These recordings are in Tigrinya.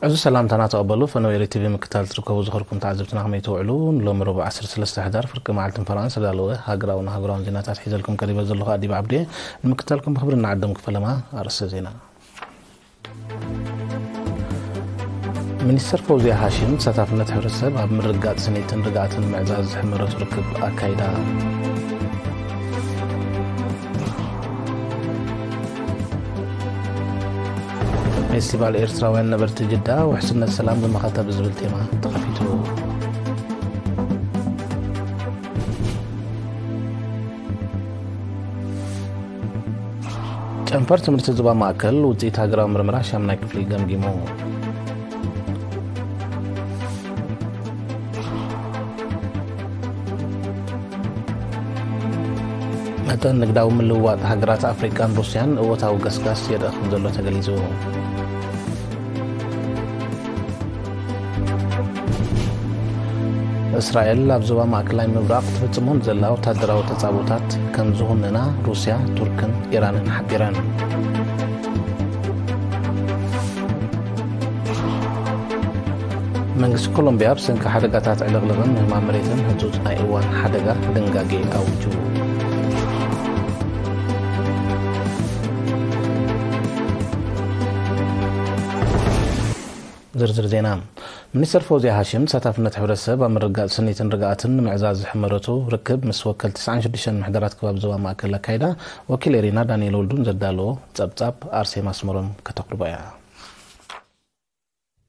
እዚ ሰላምታና ተቐበሉ። ፈነወ ኤሪ ቲቪ ምክታል ትርከቡ ዝኸርኩም ተዓዘብትና ከመይ ትውዕሉ? ንሎሚ ረቡዕ ዓሰርተ ሰለስተ ሕዳር ፍርቂ መዓልትን ፈረቓን ዝተዳለወ ሃገራውን ሃገራውን ዜናታት ሒዘልኩም ቀሪበ ዘለኹ ኣዲብ ዓብዴ። ንምክታልኩም ብኽብሪ ንዓድም ክፈለማ። ኣርእስተ ዜና። ሚኒስተር ፈውዝያ ሃሽም ተሳታፍነት ሕብረተሰብ ኣብ ምርግጋጽ ስኒትን ርግኣትን ምዕዛዝ ዝሕመረቱ ርክብ ኣካይዳ። ፌስቲቫል ኤርትራውያን ነበርቲ ጅዳ ውሕስነት ሰላም ብመኸተ ብዝብል ቴማ ተኸፊቱ። ጨንፈር ትምህርቲ ዞባ ማእከል ውጽኢት ሃገራዊ ምርመራ ሻምናይ ክፍሊ ገምጊሙ። መጠን ንግዳዊ ምልውዋጥ ሃገራት ኣፍሪቃን ሩስያን እወታዊ ገስጋስ የርኢ ከም ዘሎ ተገሊጹ። እስራኤል ኣብ ዞባ ማእከላይ ምብራቕ ትፍጽሞ ንዘላ ወታደራዊ ተጻብኦታት ከም ዝኹንና ሩስያ፣ ቱርክን ኢራንን ሓቢረን። መንግስቲ ኮሎምቢያ ብሰንኪ ሓደጋታት ዕልቕልቕን ምህማም መሬትን ህጹጽ ናይ እዋን ሓደጋ ድንጋጌ ኣዊጁ። ዝርዝር ዜና። ሚኒስተር ፈውዝያ ሃሽም ተሳታፍነት ሕብረተሰብ ኣብ ምርግጋጽ ስኒትን ርግኣትን ንምዕዛዝ ዝሕመረቱ ርክብ ምስ ወከልቲ ትስዓን ሽዱሽተን ምሕደራት ከባቢ ዞባ ማእከል ኣካይዳ። ወኪል ኤሪና ዳንኤል ወልዱን ዘዳለዎ ጸብጻብ ኣርሴማ ኣስመሮም ከተቕርቦ እያ።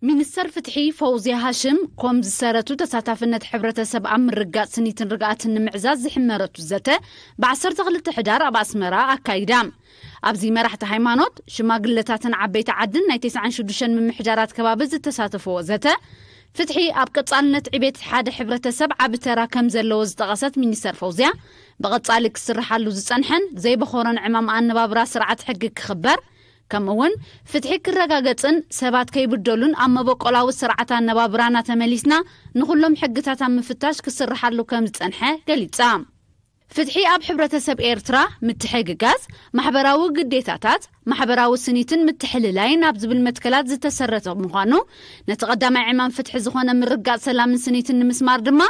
ሚኒስተር ፍትሒ ፈውዝያ ሃሽም ኮም ዝሰረቱ ተሳታፍነት ሕብረተሰብ ኣብ ምርግጋጽ ስኒትን ርግኣትን ንምዕዛዝ ዝሕመረቱ ዘተ ብዓሰርተ ክልተ ሕዳር ኣብ ኣስመራ ኣካይዳ። ኣብዚ መራሕቲ ሃይማኖት፣ ሽማግለታትን ዓበይቲ ዓድን ናይ ተስዓን ሽዱሽተን ምምሕዳራት ከባቢ ዝተሳተፍዎ ዘተ፣ ፍትሒ ኣብ ቀጻልነት ዕቤት ሓደ ሕብረተሰብ ዓቢ ተራ ከም ዘለዎ ዝጠቐሰት ሚኒስተር ፈውዝያ፣ ብቐጻሊ ክስርሓሉ ዝጸንሐን ዘይበኾሮን ዕማም ኣነባብራ ስርዓት ሕጊ ክኽበር፣ ከምኡ እውን ፍትሒ ክረጋገጽን ሰባት ከይብደሉን ኣብ መበቆላዊ ስርዓት ኣነባብራና ተመሊስና ንኹሎም ሕግታት ኣብ ምፍታሽ ክስርሓሉ ከም ዝጸንሐ ገሊጻ። ፍትሒ ኣብ ሕብረተሰብ ኤርትራ ምትሕግጋዝ፣ ማሕበራዊ ግዴታታት፣ ማሕበራዊ ስኒትን ምትሕልላይን ኣብ ዝብል መትከላት ዝተሰረተ ምዃኑ፣ ነቲ ቀዳማይ ዕማም ፍትሒ ዝኾነ ምርግጋጽ ሰላምን ስኒትን ንምስማር ድማ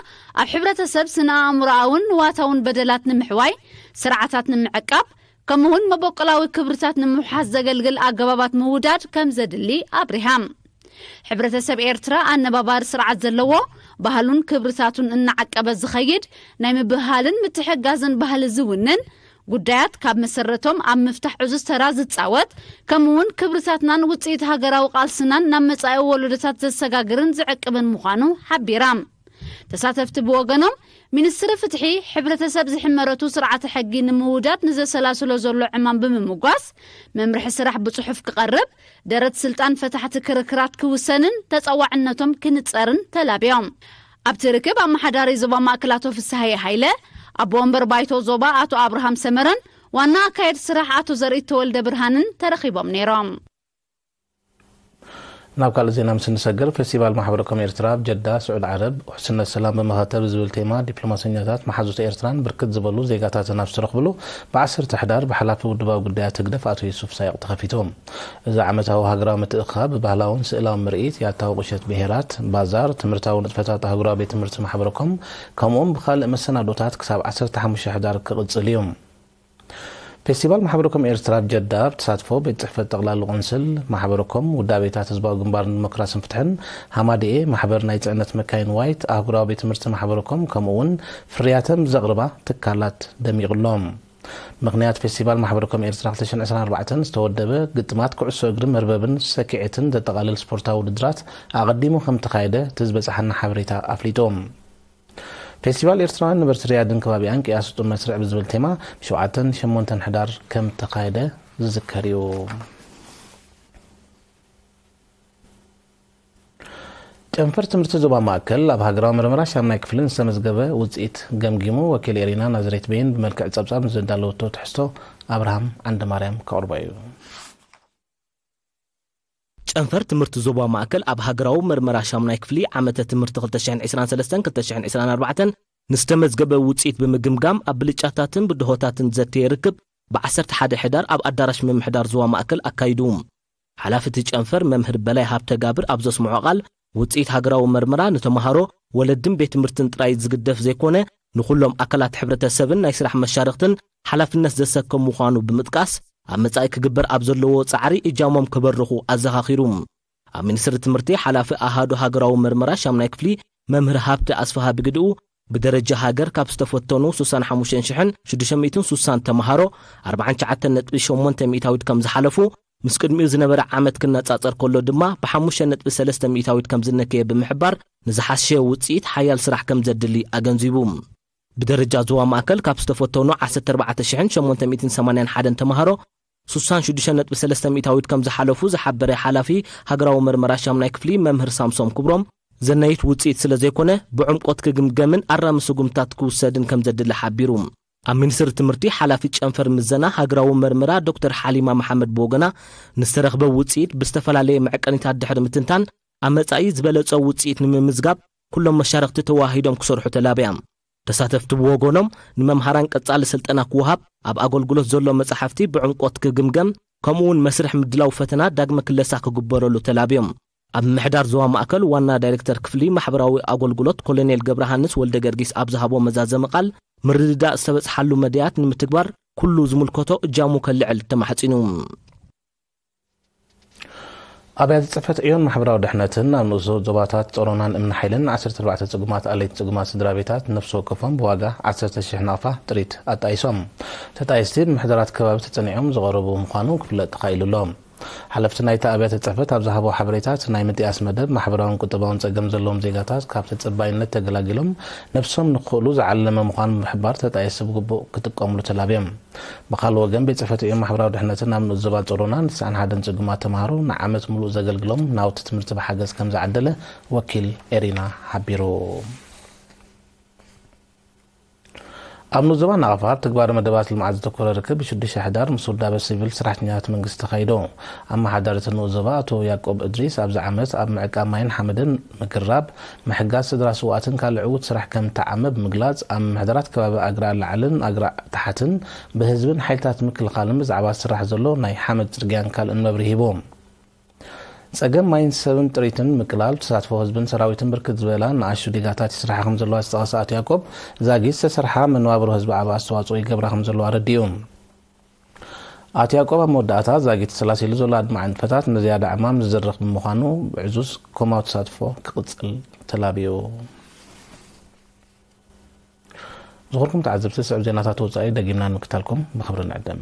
ኣብ ሕብረተሰብ ስነ ኣእምሮኣውን ንዋታውን በደላት ንምሕዋይ፣ ስርዓታት ንምዕቃብ፣ ከምኡ እውን መበቆላዊ ክብርታት ንምውሓስ ዘገልግል ኣገባባት ምውዳድ ከም ዘድሊ ኣብሪሃ። ሕብረተሰብ ኤርትራ ኣነባባሪ ስርዓት ዘለዎ፣ ባህሉን ክብርታቱን እናዓቀበ ዝኸይድ፣ ናይ ምብህሃልን ምትሕጋዝን ባህሊ ዝውንን፣ ጉዳያት ካብ መሰረቶም ኣብ ምፍታሕ ዕዙዝ ተራ ዝጻወት፣ ከምኡ እውን ክብርታትናን ውጽኢት ሃገራዊ ቃልስናን ናብ መጻኢ ወለዶታት ዘሰጋግርን ዝዕቅብን ምዃኑ ሓቢራ። ተሳተፍቲ ብወገኖም፣ ሚኒስትሪ ፍትሒ፣ ሕብረተሰብ ዝሕመረቱ ስርዓተ ሕጊ ንምውዳድ ንዘሰላስሎ ዘሎ ዕማም ብምምጓስ፣ መምርሒ ስራሕ ብጽሑፍ ክቐርብ፣ ደረት ስልጣን ፈታሕቲ ክርክራት ክውሰንን ተጸዋዕነቶም ክንጸርን ተላብዮም። ኣብቲ ርክብ ኣመሓዳሪ ዞባ ማእከል ኣቶ ፍስሃየ ሃይለ፣ ኣቦ ወንበር ባይቶ ዞባ ኣቶ ኣብርሃም ሰመረን ዋና ኣካየድ ስራሕ ኣቶ ዘርኢት ተወልደ ብርሃንን ተረኺቦም ነይሮም። ናብ ካልእ ዜና ምስ እንሰግር፣ ፌስቲቫል ማሕበረ ኮም ኤርትራ ኣብ ጀዳ፣ ስዑድ ዓረብ፣ ውሕስነት ሰላም ብመኸተ ብዝብል ቴማ፣ ዲፕሎማሰኛታት፣ መሓዙት ኤርትራን ብርክት ዝበሉ ዜጋታትን ኣብ ዝተረኽብሉ፣ ብዓሰርተ ሕዳር ብሓላፊ ውድባዊ ጉዳያት ህግደፍ ኣቶ ዩሱፍ ሳይቕ ተኸፊቱ። እዚ ዓመታዊ ሃገራዊ ምትእኽኻብ ብባህላውን ስእላውን ምርኢት፣ ያታዊ ቁሸት ብሄራት፣ ባዛር፣ ትምህርታዊ ንጥፈታት ኣህጉራዊ ቤት ትምህርቲ ማሕበረ ኮም፣ ከምኡውን ብኻልእ መሰናዶታት ክሳብ ዓሰርተ ሓሙሽተ ሕዳር ክቕጽል እዩ። ፌስቲቫል ማሕበረ ኮም ኤርትራ ኣብ ጀዳ፣ ኣብ ተሳትፎ ቤት ጽሕፈት ጠቕላሊ ቆንስል ማሕበረ ኮም፣ ውዳቤታት ህዝባዊ ግንባርን ዲሞክራስን ፍትሕን፣ ሃማደኤ፣ ማሕበር ናይ ጽዕነት መካይን ዋይት፣ ኣህጉራዊ ቤት ትምህርቲ ማሕበረ ኮም፣ ከምኡ እውን ፍርያተን ብዘቕርባ ትካላት ደሚቑሎም። ምኽንያት ፌስቲቫል ማሕበረ ኮም ኤርትራ ክልተ ሽሕን ዕስራን ኣርባዕተን ዝተወደበ ግጥማት ኩዕሶ እግሪ፣ መርበብን ሰኪዔትን ዘጠቓልል ስፖርታዊ ውድድራት ኣቐዲሙ ከም ተኻየደ እቲ ዝበጽሓና ሓበሬታ ኣፍሊጡ። ፌስቲቫል ኤርትራውያን ነበርቲ ሪያድን ከባቢኣን ቅያ ስጡም መስርዕ ብዝብል ቴማ ብሸውዓተን ሸሞንተን ሕዳር ከም ተኻየደ ዝዝከር እዩ። ጨንፈር ትምህርቲ ዞባ ማእከል ኣብ ሃገራዊ መርመራ ሻምናይ ክፍሊ ዝተመዝገበ ውጽኢት ገምጊሙ። ወኪል ኤሪና ናዝሬት በይን ብመልክዕ ጸብጻብ ንዘዳለወቶ ትሕዝቶ ኣብርሃም ዓንደማርያም ከቕርቦ እዩ። ጨንፈር ትምህርቲ ዞባ ማእከል ኣብ ሃገራዊ መርመራ ሻምናይ ክፍሊ ዓመተ ትምህርቲ ክልተ ሽሕን ዕስራን ሰለስተን ክልተ ሽሕን ዕስራን ኣርባዕተን ንዝተመዝገበ ውጽኢት ብምግምጋም ኣብ ብልጫታትን ብድሆታትን ዘተየ ርክብ ብዓሰርተ ሓደ ሕዳር ኣብ ኣዳራሽ ምምሕዳር ዞባ ማእከል ኣካይዱ። ሓላፊ እቲ ጨንፈር መምህር በላይ ሃብተጋብር ኣብ ዘስምዖ ቃል፣ ውፅኢት ሃገራዊ መርመራ ንተምሃሮ፣ ወለድን ቤት ትምህርትን ጥራይ ዝግደፍ ዘይኮነ፣ ንኹሎም ኣካላት ሕብረተሰብን ናይ ስራሕ መሻርኽትን ሓላፍነት ዘሰከም ምዃኑ ብምጥቃስ፣ ኣብ መጻኢ ክግበር ኣብ ዘለዎ ጻዕሪ እጃሞም ክበርኹ ኣዘኻኺሩ። ኣብ ሚኒስትሪ ትምህርቲ ሓላፊ ኣሃዱ ሃገራዊ መርመራ ሻምናይ ክፍሊ መምህር ሃብተ ኣስፍሃ ብግድኡ፣ ብደረጃ ሃገር ካብ ዝተፈተኑ ስሳን ሓሙሽተን ሽሕን ሽዱሽተ ሚእትን ስሳን ተምሃሮ ኣርባዓን ትሽዓተን ነጥቢ ሸሞንተ ሚእታዊት ከም ዝሓለፉ፣ ምስ ቅድሚኡ ዝነበረ ዓመት ክነጻጸር ከሎ ድማ ብሓሙሽተ ነጥቢ ሰለስተ ሚእታዊት ከም ዝነከየ ብምሕባር፣ ንዝሓሸ ውጽኢት ሓያል ስራሕ ከም ዘድሊ ኣገንዚቡ። ብደረጃ ዞባ ማእከል ካብ ዝተፈተኑ ዓሰርተ ኣርባዕተ ሽሕን ሸሞንተ ሚእትን ሰማንያን ሓደን ተምሃሮ ስሳን ሽዱሽተ ነጥቢ ሰለስተ ሚእታዊት ከም ዝሓለፉ ዝሓበረ ሓላፊ ሃገራዊ መርመራ ሻምናይ ክፍሊ መምህር ሳምሶም ክብሮም፣ ዘናይት ውጽኢት ስለ ዘይኮነ ብዕምቆት ክግምገምን ኣራሚ ስጉምታት ክውሰድን ከም ዘድሊ ሓቢሩ። ኣብ ሚኒስትሪ ትምህርቲ ሓላፊ ጨንፈር ምዘና ሃገራዊ መርመራ ዶክተር ሓሊማ መሓመድ ብወገና፣ ንዝተረኽበ ውጽኢት ብዝተፈላለየ መዐቀኒታት ድሕሪ ምትንታን፣ ኣብ መጻኢ ዝበለጸ ውጽኢት ንምምዝጋብ ኩሎም መሻርኽቲ ተዋሂዶም ክሰርሑ ተላብያ። ተሳተፍቲ ብወገኖም፣ ንመምሃራን ቀጻሊ ስልጠና ክወሃብ፣ ኣብ ኣገልግሎት ዘሎ መጻሕፍቲ ብዕምቆት ክግምገም፣ ከምኡ'ውን መስርሕ ምድላው ፈተና ዳግመ ክለሳ ክግበረሉ ተላብዮም። ኣብ ምምሕዳር ዞባ ማእከል ዋና ዳይሬክተር ክፍሊ ማሕበራዊ ኣገልግሎት ኮሎኔል ገብረሃንስ ወልደ ገርጊስ ኣብ ዝሃቦ መዛዘሚ ቃል፣ ምርድዳእ ዝተበጽሓሉ መዳያት ንምትግባር ኩሉ ዝምልከቶ እጃሙ ከልዕል ተማሕጺኑ። ኣብያተ ጽሕፈት ዕዮን ማሕበራዊ ድሕነትን ኣብ ንኡስ ዞባታት ጾሮናን እምኒ ሓይልን ዓሰርተ ኣርባዕተ ጽጉማት ኣለይቲ ጽጉማት ስድራ ቤታት ነፍሲ ወከፎም ብዋጋ ዓሰርተ ሽሕ ናቕፋ ጥሪት ኣጣይሶም። ተጣየስቲ ብምሕደራት ከባቢ ተጸኒዖም ዝቐረቡ ምዃኑ ክፍለጥ ተኻኢሉ ኣሎ። ሓለፍቲ ናይቲ ኣብያተ ጽሕፈት ኣብ ዝሃቦ ሓበሬታ፣ እቲ ናይ ምጥያስ መደብ ማሕበራውን ቁጠባውን ጸገም ዘለዎም ዜጋታት ካብ ተጸባይነት ተገላጊሎም ነብሶም ንክኽእሉ ዝዓለመ ምዃኑ ብምሕባር፣ ተጣየስቲ ብግቡእ ክጥቀምሉ ተላብዮም። ብኻልእ ወገን፣ ቤት ጽሕፈት ዕዮ ማሕበራዊ ድሕነትን ኣብ ንኡስ ዞባ ጾሮና ንትስዓን ሓደን ጽጉማት ተምሃሮ ንዓመት ምሉእ ዘገልግሎም ናውቲ ትምህርቲ ብሓገዝ ከም ዝዓደለ ወኪል ኤሪና ሓቢሩ። ኣብ ንኡስ ዞባ ናቕፋ ኣብ ትግባረ መደባት ልምዓት ዘተኮረ ርክብ ብሽዱሽተ ሕዳር ምስ ውዳበ ሲቪል ሰራሕተኛታት መንግስቲ ተኻይዶ። ኣመሓዳሪ እቲ ንኡስ ዞባ ኣቶ ያዕቆብ እድሪስ፣ ኣብዚ ዓመት ኣብ ምዕቃብ ማይን ሓመድን፣ ምግራብ፣ ምሕጋዝ ስድራ ስውኣትን ካልእ ዕዉት ስራሕ ከም እተዓመ ብምግላጽ፣ ኣብ ምምሕዳራት ከባቢ ኣግራዕ ላዕልን ኣግራዕ ታሕትን ብህዝብን ሓይልታት ምክልኻልን ብዛዕባ ዝስራሕ ዘሎ ናይ ሓመድ ጽርግያን ካልእን መብርሂ ሂቡ። ጸገም ማይን ሰብን ጥሪትን ምቅላል፣ ተሳትፎ ህዝብን ሰራዊትን ብርክት ዝበላ ንኣሽቱ ዲጋታት ይስርሓ ከም ዘለዋ ዝጠቐሰ ኣቶ ያዕቆብ፣ ዛጊት ዝተሰርሓ መነባብሮ ህዝቢ ዓቢ ኣስተዋጽኦ ይገብራ ከም ዘለዋ ኣረዲኡ። ኣቶ ያዕቆብ ኣብ መወዳእታ፣ ዛጊት ተሰላሲሉ ዘሎ ኣድማዒ ንጥፈታት ንዝያዳ ዕማም ዝድርኽ ብምዃኑ፣ ብዕዙዝ ኮማዊ ተሳትፎ ክቕጽል ተላብዩ። ዝኸበርኩም ተዓዘብቲ፣ ስዕብ ዜናታት ወጻኢ ደጊምና ንምክታልኩም ብኽብሪ ንዕደም።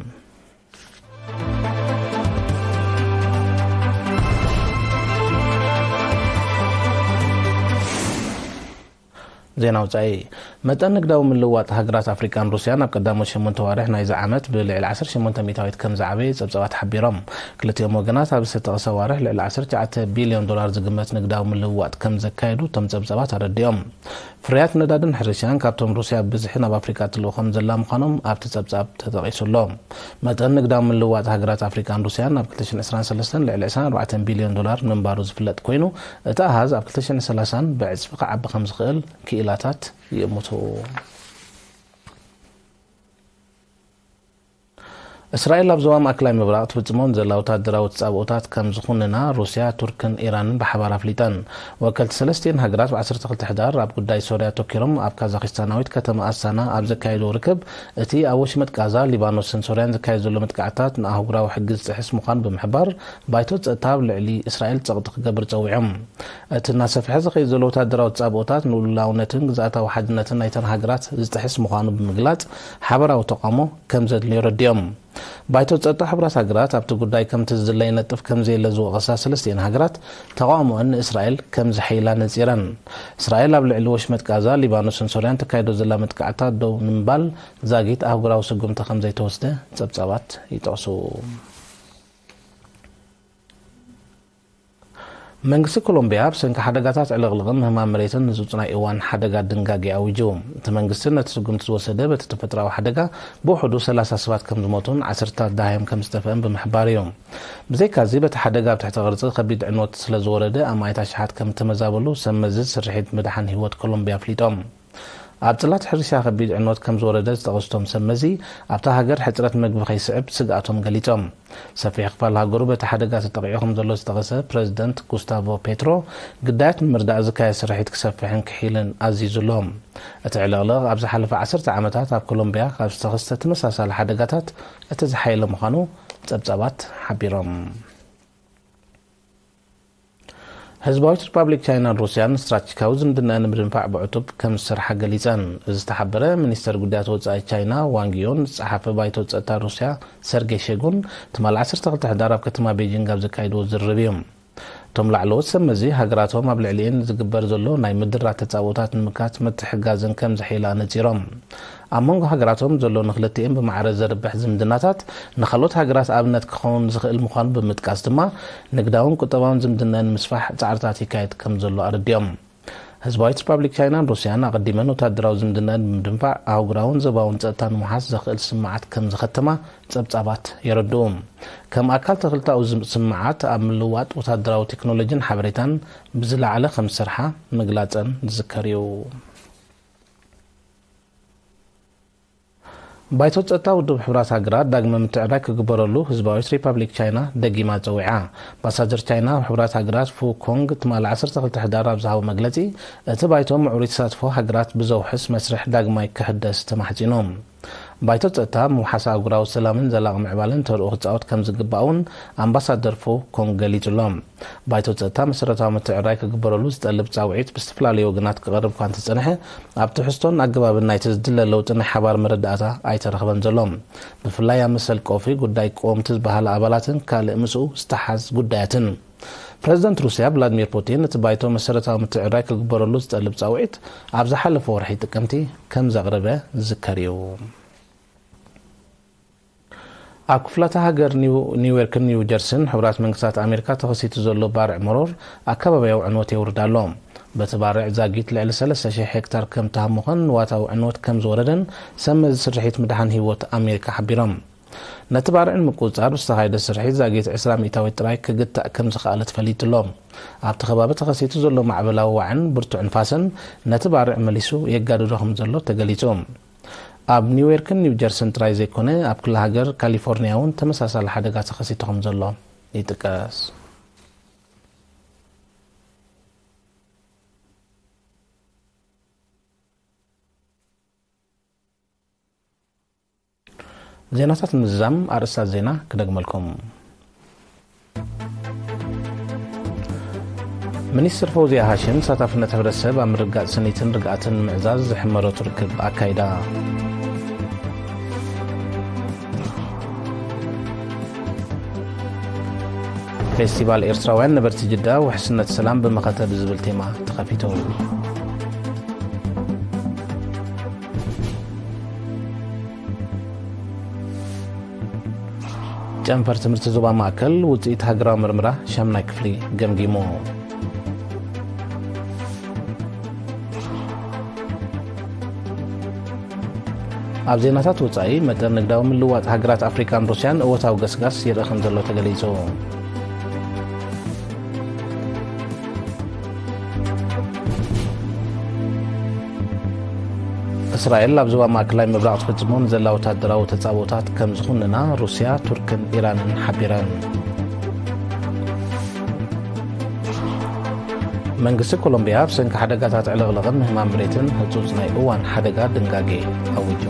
ዜና ወጻኢ። መጠን ንግዳዊ ምልውዋጥ ሃገራት ኣፍሪቃን ሩስያን ኣብ ቀዳሞት ሸሞንተ ዋርሕ ናይዚ ዓመት ብልዕሊ ዓሰርተ ሸሞንተ ሚእታዊት ከም ዝዓበየ ጸብጻባት ሓቢሮም። ክልቲኦም ወገናት ኣብ ዝተጠቕሰ ዋርሕ ልዕሊ ዓሰርተ ትሽዓተ ቢልዮን ዶላር ዝግመት ንግዳዊ ምልውዋጥ ከም ዘካየዱ እቶም ጸብጻባት ኣረዲኦም። ፍርያት ነዳድን ሕርሻን ካብቶም ሩስያ ብብዝሒ ናብ ኣፍሪቃ ትልእኾም ዘላ ምዃኖም ኣብቲ ጸብጻብ ተጠቒሱ ኣሎ። መጠን ንግዳዊ ምልውዋጥ ሃገራት ኣፍሪቃን ሩስያን ኣብ ክልተ ሽሕን ዕስራን ሰለስተን ልዕሊ ዕስራን ኣርባዕተን ቢልዮን ዶላር ምንባሩ ዝፍለጥ ኮይኑ፣ እቲ ኣሃዝ ኣብ ክልተ ሽሕን ሰላሳን ብዕጽፊ ክዓቢ ከም ዝኽእል ክኢላታት ይእምቱ። እስራኤል ኣብ ዞባ ማእከላይ ምብራቕ ትፍጽሞን ዘላ ወታደራዊ ተጻብኦታት ከም ዝኹንና ሩስያ፣ ቱርክን ኢራንን ብሓባር ኣፍሊጠን። ወከልቲ ሰለስቲኤን ሃገራት ብ ዓሰርተ ክልተ ሕዳር ኣብ ጉዳይ ሶርያ ኣተኲሮም ኣብ ካዛኺስታናዊት ከተማ ኣስታና ኣብ ዘካየድዎ ርክብ፣ እቲ ኣብ ወሽመጥ ጋዛ፣ ሊባኖስን ሶርያን ዝካየድ ዘሎ መጥቃዕትታት ንኣህጉራዊ ሕጊ ዝጥሕስ ምዃኑ ብምሕባር፣ ባይቶ ጸጥታ ኣብ ልዕሊ እስራኤል ጸቕጢ ክገብር ጸዊዖም። እቲ እናሰፍሐ ዝኸይድ ዘሎ ወታደራዊ ተጻብኦታት ንልኡላውነትን ግዝኣታዊ ሓድነትን ናይተን ሃገራት ዝጥሕስ ምዃኑ ብምግላጽ፣ ሓበራዊ ተቓውሞ ከም ዘድልዮ ረዲኦም። ባይቶ ጸጥታ ሕቡራት ሃገራት ኣብቲ ጉዳይ ከምቲ ዝድለ ይነጥፍ ከም ዘየለ ዝወቐሳ ሰለስቲኤን ሃገራት፣ ተቓውሞአን ንእስራኤል ከም ዘሐይላ ነጺረን። እስራኤል ኣብ ልዕሊ ወሽመጥ ጋዛ፣ ሊባኖስን ሶርያን ተካይዶ ዘላ መጥቃዕትታት ደው ንምባል ዛጊት ኣህጉራዊ ስጉምቲ ከም ዘይተወስደ ጸብጻባት ይጠቕሱ። መንግስቲ ኮሎምቢያ ብሰንኪ ሓደጋታት ዕልቕልቕን ምህማም መሬትን ንዝጹናይ እዋን ሓደጋ ድንጋጌ ኣዊጁ። እቲ መንግስቲ ነቲ ስጉምቲ ዝወሰደ በቲ ተፈጥሮኣዊ ሓደጋ ብውሕዱ ሰላሳ ሰባት ከም ዝሞቱን ዓሰርታት ደሃዮም ከም ዝጠፍአን ብምሕባር እዩ። ብዘይካዚ በቲ ሓደጋ ኣብ ትሕቲ ቅርጺ ከቢድ ዕንወት ስለ ዝወረደ ኣማኢት ኣሽሓት ከም እተመዛበሉ ሰብ መዚ ስርሒት ምድሓን ህይወት ኮሎምቢያ ኣፍሊጦም። ኣብ ጽላት ሕርሻ ከቢድ ዕንወት ከም ዝወረደ ዝጠቐሱ እቶም ሰብ መዚ፣ ኣብታ ሃገር ሕጽረት መግቢ ከይስዕብ ስግኣቶም ገሊጾም። ሰፊሕ ክፋል ሃገሩ በቲ ሓደጋ ተጠቒዑ ከም ዘሎ ዝጠቐሰ ፕረዚደንት ጉስታቮ ፔትሮ፣ ግዳያት ንምርዳእ ዝካየድ ስርሒት ክሰፍሕን ክሒልን ኣዚዙ ኣሎ። እቲ ዕልቕልቕ ኣብ ዝሓለፈ ዓሰርተ ዓመታት ኣብ ኮሎምብያ ካብ ዝተኸስተ ተመሳሳሊ ሓደጋታት እቲ ዝሓየለ ምዃኑ ጸብጻባት ሓቢሮም። ህዝባዊት ሪፓብሊክ ቻይናን ሩስያን ስትራቴጂካዊ ዝምድና ንምድንፋዕ ብዕቱብ ከም ዝሰርሓ ገሊጸን። እዚ ዝተሓበረ፣ ሚኒስተር ጉዳያት ወጻኢ ቻይና ዋንግ ዩን፣ ጸሓፊ ባይቶ ጸጥታ ሩስያ ሰርጌይ ሸጉን ትማሊ ዓሰርተ ክልተ ሕዳር ኣብ ከተማ ቤጂንግ ኣብ ዘካየድዎ ዝርርብ እዩ። እቶም ላዕለዎት ሰብ መዚ፣ ሃገራቶም ኣብ ልዕሊኤን ዝግበር ዘሎ ናይ ምድራት ተጻብኦታት ንምክታት ምትሕግጋዘን ከም ዝሕይላ ኣነጺሮም። ኣብ መንጎ ሃገራቶም ዘሎ ንክልቲኤን ብማዕረ ዘርብሕ ዝምድናታት ንኻልኦት ሃገራት ኣብነት ክኸውን ዝኽእል ምዃኑ ብምጥቃስ ድማ፣ ንግዳውን ቁጠባውን ዝምድና ንምስፋሕ ጻዕርታት ይካየድ ከም ዘሎ ኣረዲኦም። ህዝባዊት ሪፓብሊክ ቻይናን ሩስያን ኣቐዲመን ወታደራዊ ዝምድና ብምድንፋዕ፣ ኣህጉራውን ዞባውን ጸጥታ ንምውሓስ ዘኽእል ስምማዓት ከም ዝኸተማ ጸብጻባት የረድኡ። ከም ኣካል ተኽልታዊ ዝም-፣ ስምማዓት ኣብ ምልውዋጥ ወታደራዊ ቴክኖሎጂን ሓበሬታን ብዝለዓለ ከም ዝሰርሓ ምግላጸን ዝዝከር እዩ። ባይቶ ጸጥታ ውድብ ሕቡራት ሃገራት ዳግመ ምትዕራይ ክግበረሉ ህዝባዊት ሪፓብሊክ ቻይና ደጊማ ጸዊዓ። ኣምባሳደር ቻይና ኣብ ሕቡራት ሃገራት ፉ ኮንግ ትማሊ ዓሰርተ ክልተ ሕዳር ኣብ ዝሃቦ መግለጺ፣ እቲ ባይቶ ምዕሩይ ተሳትፎ ሃገራት ብዘውሕስ መስርሕ ዳግማይ ክሕደስ ተማሕጺኑ። ባይቶ ጸጥታ ምውሓስ ኣህጉራዊ ሰላምን ዘላቒ ምዕባለን ተርኡ ክጻወት ከም ዝግባእ እውን ኣምባሳደር ፉ ኮንግ ገሊጹ ኣሎ። ባይቶ ጸጥታ መሰረታዊ ምትዕራይ ክግበረሉ ዝጠልብ ጻውዒት ብዝተፈላለዩ ወገናት ክቐርብ እኳ እንተጸንሐ፣ ኣብ ትሕዝቶን ኣገባብን ናይቲ ዝድለ ለውጢ ናይ ሓባር መረዳእታ ኣይተረኽበን ዘሎ። ብፍላይ ኣብ መሰል ቀውፊ፣ ጉዳይ ቀወምቲ ዝበሃላ ኣባላትን ካልእ ምስኡ ዝተሓዝ ጉዳያትን። ፕረዚደንት ሩስያ ቭላድሚር ፑቲን፣ እቲ ባይቶ መሰረታዊ ምትዕራይ ክግበረሉ ዝጠልብ ጻውዒት ኣብ ዝሓለፈ ወርሒ ጥቅምቲ ከም ዘቕረበ ዝዝከር እዩ። ኣብ ክፍላተ ሃገር ኒው-፣ ኒውዮርክን ኒው ጀርሲን ሕቡራት መንግስታት ኣሜሪካ ተኸሲቱ ዘሎ ባርዕ መሮር ኣከባቢያዊ ዕንወት የውርድ ኣሎ። በቲ ባርዕ ዛጊት ልዕሊ ሰለስተ ሽሕ ሄክታር ከም ተሃሞኸን ንዋታዊ ዕንወት ከም ዝወረደን ሰብ መዚ ስርሒት ምድሓን ህይወት ኣሜሪካ ሓቢሮም። ነቲ ባርዕ ንምቁጽጻር ብዝተኻየደ ስርሒት ዛጊት ዕስራ ሚእታዊት ጥራይ ክግታእ ከም ዝኸኣለ ተፈሊጡ ኣሎ። ኣብቲ ከባቢ ተኸሲቱ ዘሎ ማዕበላዊ ዋዕን ብርቱዕ ንፋስን ነቲ ባርዕ መሊሱ የጋድዶ ከም ዘሎ ተገሊጹ። ኣብ ኒውዮርክን ኒው ጀርሲን ጥራይ ዘይኮነ፣ ኣብ ክፍለ ሃገር ካሊፎርኒያ እውን ተመሳሳሊ ሓደጋ ተኸሲቱ ከም ዘሎ ይጥቀስ። ዜናታት ምዝዛም ኣርእስታት ዜና ክደግመልኩም። ሚኒስትር ፈውዝያ ሃሽም፣ ተሳታፍነት ሕብረተሰብ ኣብ ምርግጋጽ ስኒትን ርግኣትን ንምዕዛዝ ዝሕመረቱ ርክብ ኣካይዳ። ፌስቲቫል ኤርትራውያን ነበርቲ ጅዳ፣ ውሕስነት ሰላም ብመኸተ ብዝብል ቴማ ተኸፊቱ። ጨንፈር ትምህርቲ ዞባ ማእከል ውጽኢት ሃገራዊ ምርምራ ሻምናይ ክፍሊ ገምጊሙ። ኣብ ዜናታት ወጻኢ፣ መጠን ንግዳዊ ምልውዋጥ ሃገራት ኣፍሪቃን ሩስያን እወታዊ ገስጋስ ይርእ ከም ዘሎ ተገሊጹ። እስራኤል ኣብ ዞባ ማእከላይ ምብራቕ ትፍጽሞ ንዘላ ወታደራዊ ተጻብኦታት ከም ዝኹንና ሩስያ፣ ቱርክን ኢራንን ሓቢረን። መንግስቲ ኮሎምቢያ ብሰንኪ ሓደጋታት ዕልቕልቕን ምህማም መሬትን ህጹጽ ናይ እዋን ሓደጋ ድንጋጌ ኣዊጁ።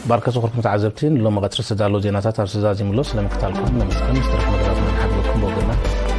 ባርከ ዝኸበርኩም ተዓዘብቲ፣ ንሎሚ ቀትሪ ዝተዳለዉ ዜናታት ኣብዚ ተዛዚሙ ኣሎ። ስለምክታልኩም ነመስግን። ምስ ተረፍ መደባትና ንሓድገኩም ብወገንና